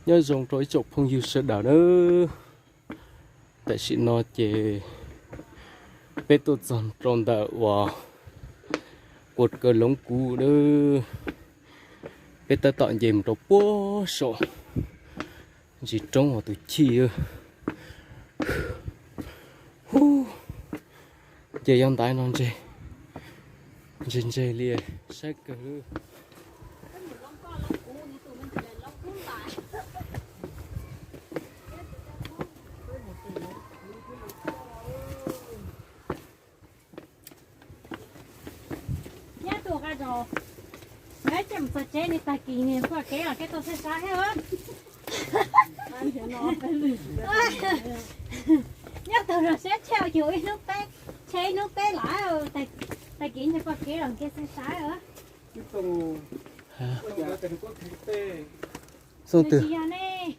Nyob zoo rau ib tsoom phooj ywg sawv daws nawb. Tam sim no ces peb tuaj txog rau ntawm uas Kuv Kaw Loov Kuv nawb. Peb tab tom nce mus rau puag saum ntsis roob uas tus chij. Hu, ces yog ntaiv no ntseg, ntseg ntseg li, saib kawg. Nyob tus qa rau, nyob ces mus txog tsev li tag kis niag poj kev los kev tau txhaj sab thiab. Nyob tau rau siab tshem yus ib hnub peb, tshem ib hnub peb lawm, tag kis niag poj kev los kev txhaj sab. Xoo twg?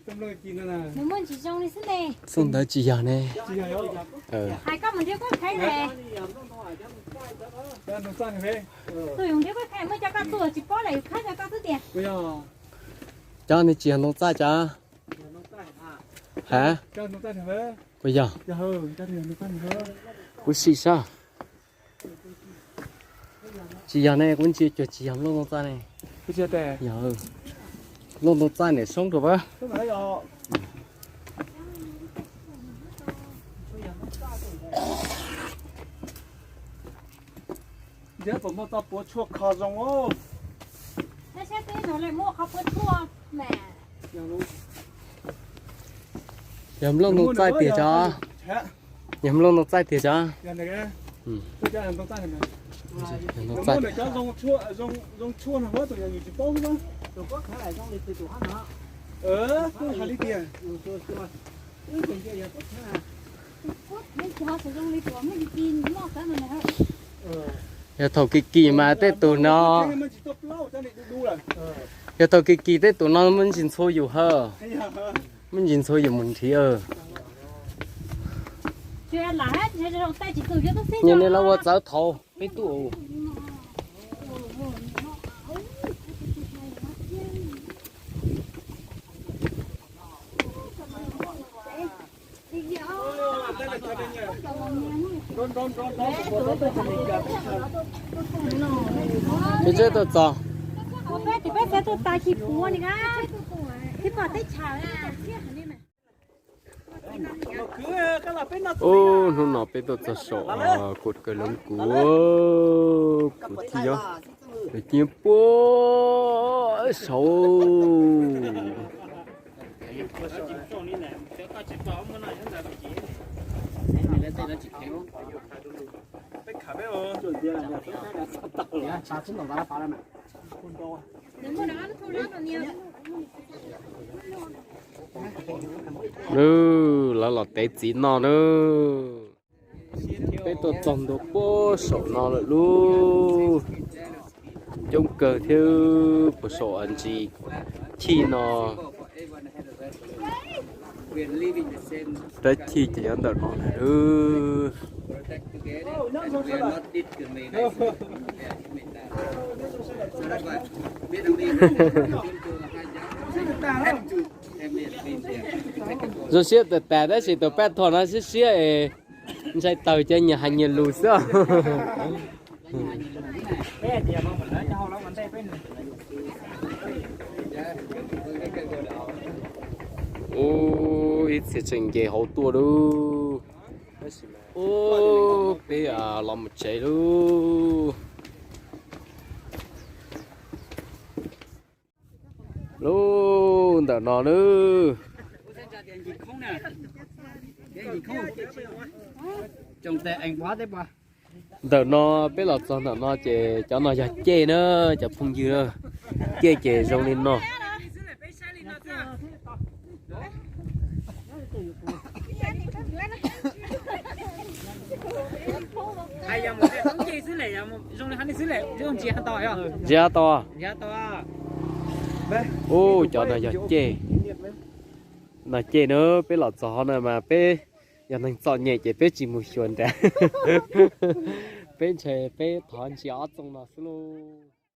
Nws muaj ntsis zoo li xwb ne. Xoo ntawd tsis yog ne. Hais koj mus nrhiav kuab khev ne. Tus yus nrhiav kuab khev muaj cov koj tuaj tsis paub lawm yus khawb rau koj xwb tiag. Cov no tsis yog ntoo txaij cov? Ha? Puas yog? Kuv sim saib. Tsis yog ne, kuv ntsia cuag tsis yog nplooj ntoo txaij ne. Yog, nplooj ntoo txaij niam soob rau pab. Ntiav puas muaj txoj puav tshuaj kho zoo os. Yog nplooj ntoo txaij tiag cov? Yog nplooj ntoo txaij tiag cov? Yog thaum kis kis mas tej tus no, yog thaum kis kis tej tus no muaj ntsis ntxhua yus hawm, muaj ntsis ntxhua yus mus nrhiav. Nyias nej lawv ua txawv thaum peb tuaj. Peb tseem tuaj txog. Ub, hnub no peb tuaj txog saum Kuv Kaw Loov Kuv, kuv thiaj yog, kuv thiaj puag saud. Lawv los tev txiv noj nawb. Peb tuaj txog ntua puag saum no lawm lub, coob kawg thiab, puag saum ntsis chij no. Tab chij ces nyob ntawm no lawm. Zoo siab tas tas tab sis tus paj thom no siab siab es ntshai tawg ces nyias hais nyias lus xwb. Ub, ib txhia tseem nce hauv tuaj lauj. Ub, peb los mus tsev lauj. Lub ntawm no nawb. Ntawm no peb los txog ntawm no ces cov no yog cej na, cov phooj ywg na. Cej ces zoo li no. Ntsia tau. Ub, cov no yog cej. No cej na, peb los txog no mas peb yog neeg txom nyem ces peb tsis mus xyuas nrad. Peb ntshe peb thov ntsia ob txooj no xwb lauj.